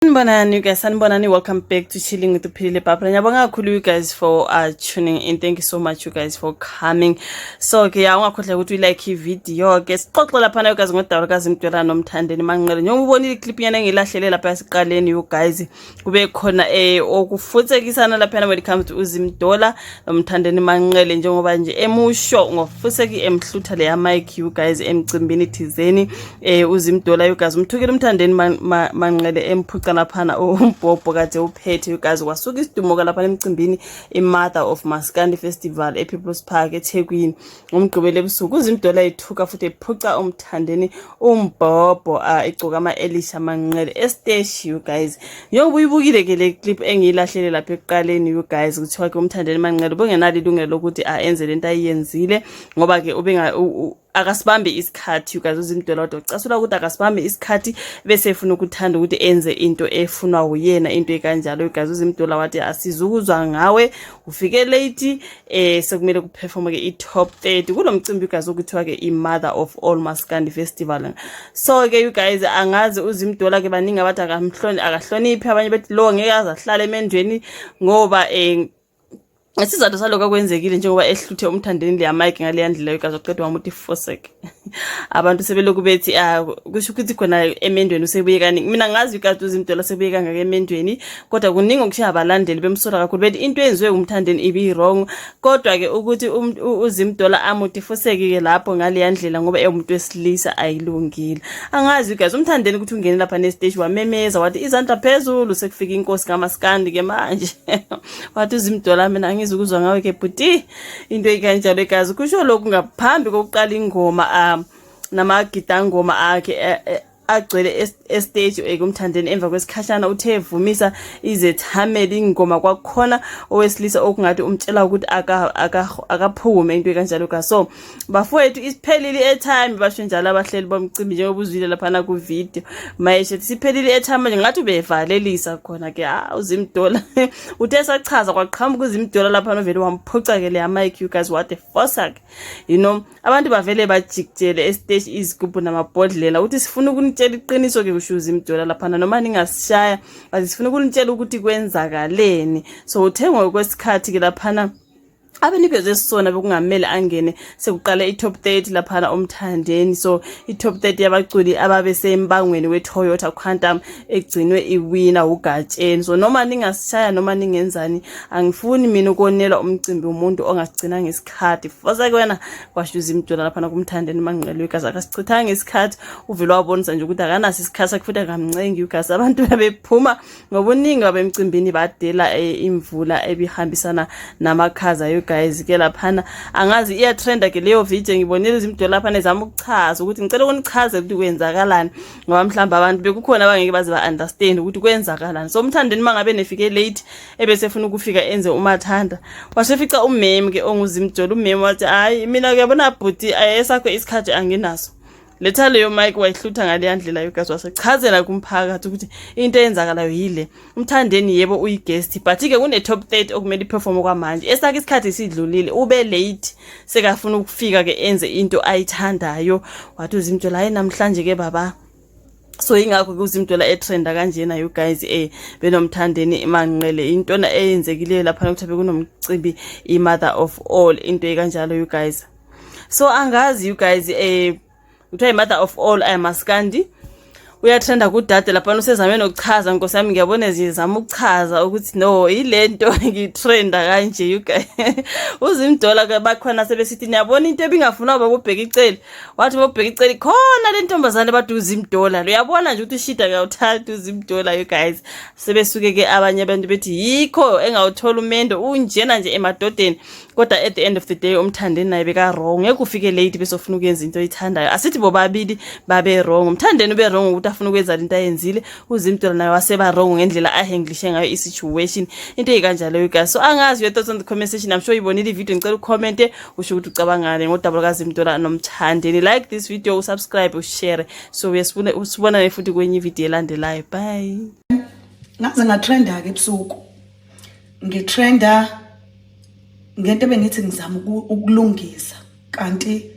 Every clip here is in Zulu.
Sanibonani you guys, sanibonani. Welcome back to Chilling with Uphilile Barbara. Ngiyabonga kakhulu you guys for tuning in. Thank you so much you guys for coming. So ke ya, ungakhohlwa ukuthi uyilike i-video ke. Sixoxe laphana you guys ngodaba lukaZimdollar noMthandeni Manqele. Njengoba ubonile iclip yana engilahlele lapha esiqaleni you guys. Kube khona okufutsekisana laphana when it comes to uZimdollar noMthandeni Manqele, njengoba nje emusho ngofuseki emhlutha leya mic you guys emcimbini thizeni. UZimdollar you guys umthukile uMthandeni Manqele, emphuca laphana umbhobho kade uphethe you guys. Kwasuka isidumo laphana emcimbini i-Mother of Maskandi Festival ePeople's Park eThekwini ngoMgqibelo ebusuku. UZimdollar ethuka futhi ephuca uMthandeni umbhobho, igcoka ama-Elisha Manqele esiteshi you guys. Njengoba uyibukile ke le clip engiyilahlele lapha ekuqaleni you guys, kuthiwa ke uMthandeni Manqele ubengenalo ilungelo lokuthi aenze lento ayiyenzile, ngoba ke ubenga akasibambi isikhathi you guys. UZimdollar kodwa ucasula ukuthi akasibambi isikhathi, bese efuna ukuthanda ukuthi enze into efunwa uyena, into ekanjalo you guys. UZimdollar wathi, "Asizukuzwa ngawe, ufike late, sekumele kuperform ke i-top 30 kulo mcimbi you guys okuthiwa ke i-Mother of All Maskandi Festival." So ke you guys, angazi uZimdollar ke, baningi abathi akamhloni, akahloniphi, abanye bethi lo ngeke aze ahlale emendweni ngoba isizathu salokho akwenzekile, njengoba ehluthe uMthandeni leya mic ngaleya ndlela yokazi, waqeda wamuthi fosek. Abantu sebelokhu bethi, ah, kusho ukuthi khona emendweni usebuye kaningi. Mina ngazi ikati uZimdollar sebuye kangaka emendweni, kodwa kuningi okushiya abalandeli bemsola kakhulu, bethi into eyenziwe uMthandeni ibi-wrong. Kodwa-ke ukuthi uZimdollar amuthi foseki-ke lapho ngaleya ndlela ngoba ewumuntu wesilisa ayilungile. Angazi guys, uMthandeni ukuthi ungene lapha nesiteshi, wamemeza wathi, "Izandla phezulu, sekufika inkosi kamaskandi ke manje." Wathi uZimdollar, "Mina angizukuzwa ngawe ke bhuti," into ekanjalo egazi. Kusho lokhu ngaphambi kokuqala ingoma namagidangoma akhe agcwele estage ekuMthandeni. Emva kwesikhashana uthe evumisa izethameli ingoma, kwakhona owesilisa okungathi umtshela ukuthi akaphume, into ekanjalo ka. So bafowethu, isiphelile i-airtime, basho njalo abahleli bomcimbi, njengoba uzwile laphana ku-video mayeshe siphelile i-airtime manje, ngathi ubevalelisa khona ke. Ah, uZimdollar uthe sachaza, kwaqhamuka uZimdollar laphana, uvele wamphuca-ke leya mic you guys, what the fuck. Abantu bavele bajikijele esiteshi, izigubhu namabhodlela. Uthi, "Sifuna ukunitshela iqiniso-ke," kusho uZimdollar laphana, "noma ningasishaya, but sifuna ukunitshela ukuthi kwenzakaleni." So uthe ngokwesikhathi-ke laphana abenikezwe sisona bekungamele angene sekuqala i-top 30 laphana uMthandeni. So i-top 30 yabaculi ababesembangweni we-Toyota Quantum egcinwe iwina uGatsheni. So noma ningasishaya noma ningenzani, angifuni mina ukonelwa umcimbi umuntu ongasigcina ngesikhathi. Fosake wena, kwasho uZimdollar laphana kuMthandeni Manqele igazi. Akasichithanga isikhathi, uvele wabonisa nje ukuthi akanaso isikhathi sakhe futhi akamncengi ugazi. Abantu babephuma ngobuningi babemcimbini, badela imvula ebihambisana namakhaza you guys ke laphana. Angazi, iyatrenda ke leyo video. Ngibonile uZimdollar laphana ezama ukuchaza ukuthi, "Ngicela ukunichazela ukuthi kwenzakalani," ngoba mhlawumbe abantu bekukhona abangeke baze ba-understand ukuthi kwenzakalani. So uMthandeni mangabe nefike late, ebese efuna ukufika enze umathanda, wasefica umemi ke onguZimdollar. Umemi wathi, "Hayi, mina kuyabona bhuti, esakho isikhathi anginaso, letha leyo mic." Wayihlutha ngaleya ndlela yogazi, wasechazela kumphakathi ukuthi into eyenzakalayo yile: uMthandeni yebo uyi-guest, but-ke kune-top 30 okumele iperform kwamanje, esakhe isikhathi sidlulile, ube late, sekafuna ukufika-ke enze into ayithandayo. Wathi uZimdollar, "Hayi, namhlanje-ke baba." So yingakho-ke uZimdollar etrenda kanjena you guys, benoMthandeni Manqele, intona eyenzekileyo laphana kuthiwa bekunomcimbi i-Mother of All, into ekanjalo you guys. So angazi you guys, kuthiwa i-Mother of All Maskandi uyatrenda kudade laphana, usezame nokuchaza. Nkosi yami, ngiyabona zizama ukuchaza ukuthi no, yile nto ngitrenda kanje you guys. UZimdollar ke bakhona sebesithi, niyabona into ebingafunwa babubheka icele, wathi bobheka icele khona le ntombazane bathi uZimdollar, uyabona nje ukuthi ushida kawuthatha uZimdollar you guys. Sebesuke ke abanye abantu bethi yikho engawuthola umendo, unjena nje emadodeni. Kodwa at the end of the day uMthandeni naye beka wrong, ngeke ufike late bese ufuna ukuyenza into oyithandayo. Asithi bobabili babe wrong. UMthandeni ube wrong ukuthi afuna ukwenza lento ayenzile, uZimdollar naye waseba wrong ngendlela ahandlishe ngayo i-situation, into eyikanjalo you guys. So angazi, your thoughts on the comment section. I'm sure uyibonile ivideo, ngicela ucommente usho ukuthi ucabangani ngodaba lukaZimdollar noMthandeni. Like this video, usubscribe, ushare. So uyasibona, sibonane futhi kwenye ivideo elandelayo. Bye. Ngaze ngatrenda ke ebusuku, ngitrenda ngento ebengithi ngizama ukulungisa, kanti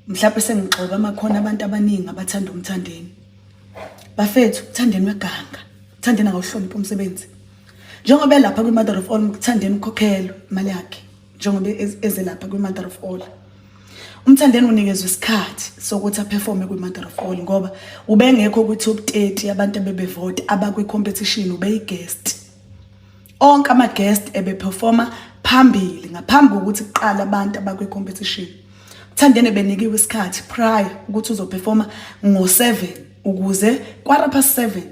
mhlawumbe sengigxoba amakhona abantu abaningi abathanda uMthandeni. Bafethu, uMthandeni weganga. Mthandeni akawuhloniphi umsebenzi. Njengoba elapha kwi-Mother of All, Mthandeni ukhokhelwe imali yakhe njengoba eze lapha kwi-Mother of All. Umthandeni unikezwe isikhathi sokuthi aperforme kwi-Mother of All ngoba ubengekho kwi-top 30 yabantu abebevota abakwi-competition, ubeyi-guest. Onke ama-guest ebeperforma phambili ngaphambi kokuthi kuqale abantu abakwi-competition. Mthandeni benikiwe isikhathi prior ukuthi uzoperforma ngo-7 ukuze 7:15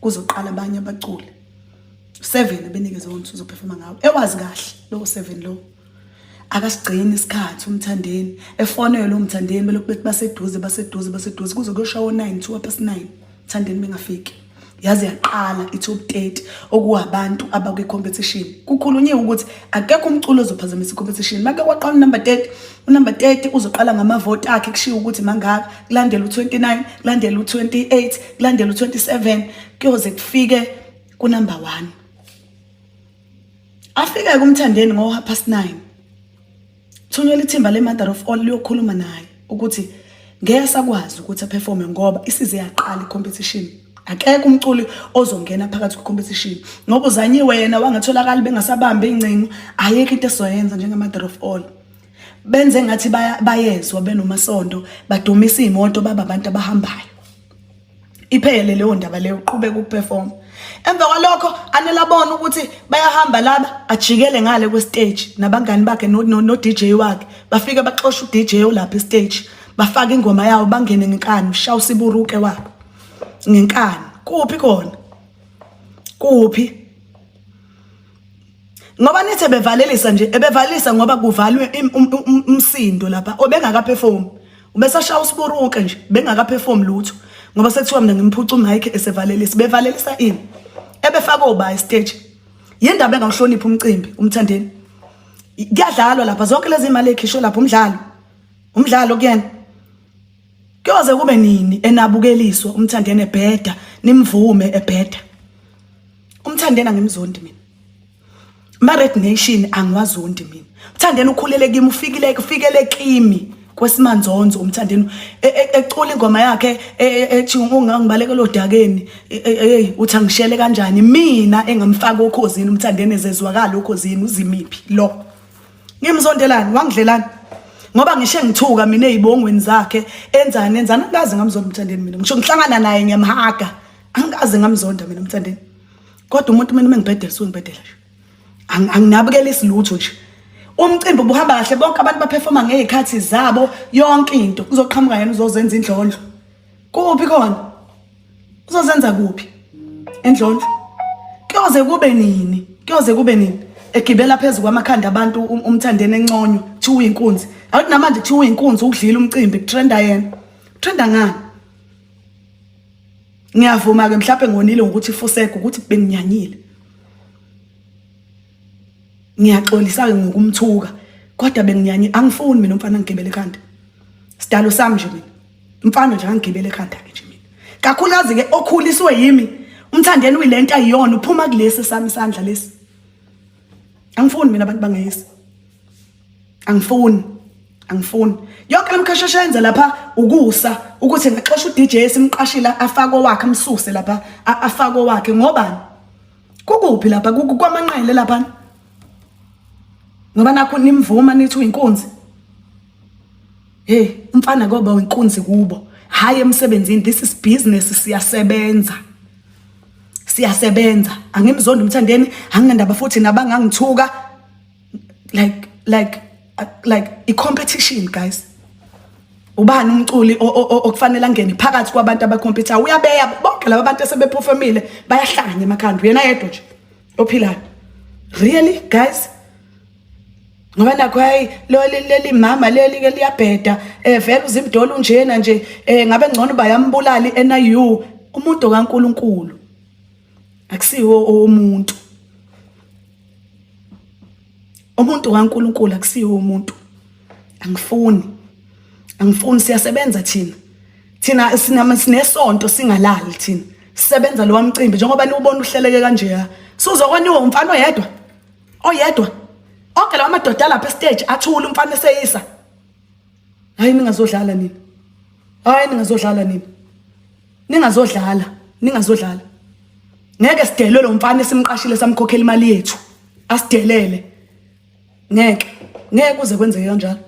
kuzoqala abanye abaculi. 7 ebenikezwe ukuthi uzoperforma ngawo, ewazi kahle lowo 7 lo. Akasigcini isikhathi uMthandeni, efonelwe uMthandeni belokhu bethi baseduze, baseduze, baseduze, kuze kuyoshawa o-9, 9:02, Mthandeni bengafiki. Yaze yaqala i-top 30 okuwabantu abakwi-competition. Kukhulunyiwe ukuthi akekho umculo ozophazamisa i-competition. Make kwaqala unumber 30, unumber 30 uzoqala ngamavoti akhe, kushiwo ukuthi mangaka, kulandela u-29, kulandela u-28, kulandela u-27, kuyoze kufike kunumber 1. Afike kumthandeni ngo 9:30. Thunyelwa ithimba le-Mother of All liyokhuluma naye ukuthi ngeke sakwazi ukuthi aperforme ngoba isize yaqala i-competition. Akekho umculi ozongena phakathi kwe-competition ngoba uzanyiwe yena wangatholakali, bengasabambi ingcingo. Ayikho into esizoyenza njenge-Mother of All. Benze ngathi bayezwa benomasondo, badumisa iy'moto, baba abantu abahambayo. Iphele leyo ndaba leyo, uqhubeka ukuperform. Emva kwalokho anele abona ukuthi bayahamba laba, ajikele ngale kwestage nabangani bakhe no DJ wakhe. Bafike baxosha uDJ olapha estage, bafaka ingoma yawo, bangene ngenkani, ushaya usiburuke wabo ngenkani. Kuphi khona? Kuphi? Ngoba nithi bevalelisa nje, ebevalelisa ngoba kuvalwe umsindo lapha, obengakaperform ubesashaya usiburuke nje, bengakaperform lutho, ngoba sekuthiwa mina ngimphuca umic esevalelisa. Bevalelisa ini? Ebefaka oba stage. Yindaba engawuhloniphi umcimbi uMthandeni? Kuyadlalwa lapha, zonke lezi imali ekhishwe lapha umdlalo, umdlalo kuyena. Kuyoze kube nini enabukeliswa uMthandeni ebheda, nimvume ebheda? UMthandeni angimzondi mina, Ma-Red Nation angiwazondi mina. Umthandeni ukhulele kimi, ufikile, ufikele kimi kwesimanzonzo. Umthandeni ecula ingoma yakhe ethi ungangibalekela odakeni, hey, uthi angishele kanjani mina engamfaka okhozini. Umthandeni ezezwakala okhozini, uzimiphi lo? Ngimzondelani? Wangidlelani? Ngoba ngishe ngithuka mina ezibongweni zakhe, enzani, enzani, angikaze ngamzonda uMthandeni mina. Ngisho ngihlangana naye ngiyamhaga, angikaze ngamzonda mina uMthandeni. Kodwa umuntu mina mengibhedela, suke ngibhedela nje, anginabukela isilutho nje. Umcimbi ubuhamba kahle, bonke abantu baperforma ngezikhathi zabo, yonke into. Kuzoqhamuka yena uzozenza indlondlo. Kuphi khona? Uzozenza kuphi endlondlo? Kuyoze kube nini? Kuyoze kube nini egibela phezu kwamakhanda abantu uMthandeni, enconywa, kuthiwa uyinkunzi? Awuthi namanje kuthiwa uyinkunzi, ukudlila umcimbi, kutrenda yena. Trenda ngani? Ngiyavuma ke, mhlawumbe ngonile ngokuthi fuseke, ukuthi benginyanyile. Ngiyaxolisa ke ngokumthuka, kodwa benginyanyile. Angifuni mina umfana ngigibele ekhanda, sidalo sami nje mina umfana nje angigibele ekhanda ke nje mina, kakhulukazi ke okhuliswe yimi. Umthandeni uyilento ayiyona, uphuma kulesi sami isandla lesi. Angifuni mina abantu bangeyisi, angifuni, angifuni. Yonke lemkhasheshe yenza lapha ukusa ukuthi ngaxosha uDJ esimqashile, afake owakhe, amsuse lapha, afake owakhe. Ngobani? Kukuphi lapha? Kwamanqele lapha, ngoba nakho nimvuma nithi uyinkunzi. Hey, umfana koba uyinkunzi kubo, hayi emsebenzini. This is business, siyasebenza, siyasebenza. Angimzondi umthandeni, anginandaba futhi nabangangithuka. Like i-competition, guys, ubani umculi okufanele angene phakathi kwabantu abacompetayo? Uyabeya bonke laba bantu asebeperformile, bayahlanya emakhanda, uyena yedwa nje ophilayo. Really, guys? Ngoba nakho, hayi, lo leli mama leli ke liyabheda, vele uzimdolo unjena nje, ngabe ngcono bayambulala iNIU. Umuntu kaNkuluNkulu, akusiwo umuntu, umuntu kaNkuluNkulu, akusiwo umuntu. Angifuni, angifuni. Siyasebenza thina, thina sinama sinesonto, singalali thina, sisebenza lo mcimbi njengoba niwubona uhleleke kanje. Suzokwaniwa umfana oyedwa, oyedwa. Onke lawa madoda lapha estage athula, umfana eseyisa. Hayi, ningazodlala nina, hayi, ningazodlala nina, ningazodlala, ningazodlala. Ngeke sidelwe lo mfana esimqashile samkhokhela imali yethu. Asidelele. Ngeke. Ngeke kuze kwenzeke kanjalo.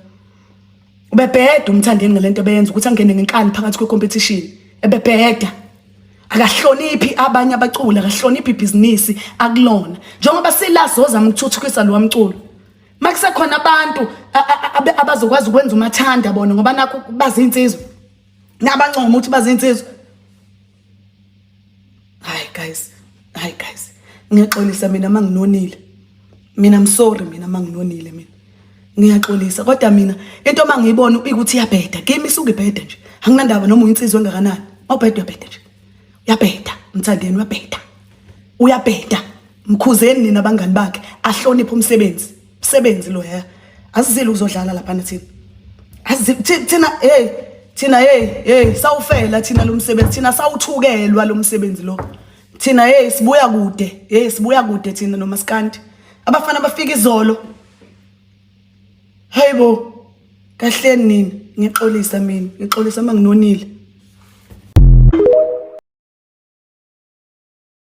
Ubebheda umthandeni ngalento ebeyenza ukuthi angene ngenkani phakathi kwe-competition. Ebebheda. Akahloniphi abanye abaculi, akahloniphi ibhizinisi akulona. Njengoba sila sozama ukuthuthukisa lo mculo. Makusekhona abantu abazokwazi ukwenza umathanda bona ngoba nakho bazinsizwa. Nabancoma ukuthi bazinsizwa. Hayi guys, hayi guys. Ngiyaxolisa mina manginonile. Mina I'm sorry mina manginonile mina. Ngiyaxolisa kodwa mina into mangiyibona ukuthi iyabheda. Kimi isuke ibheda nje. Anginandaba noma uyinsizwa engakanani. Mawubheda uyabheda nje. Uyabheda, mthandeni uyabheda. Uyabheda. Mkhuzeni nina abangani bakhe ahloniphe umsebenzi. Umsebenzi lo ya. Asizile ukuzodlala lapha thina. Asizile thina hey thina hey hey sawufela thina lo msebenzi thina sawuthukelwa lo msebenzi lo. Thina hey sibuya kude hey sibuya kude thina nomaskandi. Abafana bafika izolo. Hayibo kahleni nini ngixolisa mina ngixolisa manginonile.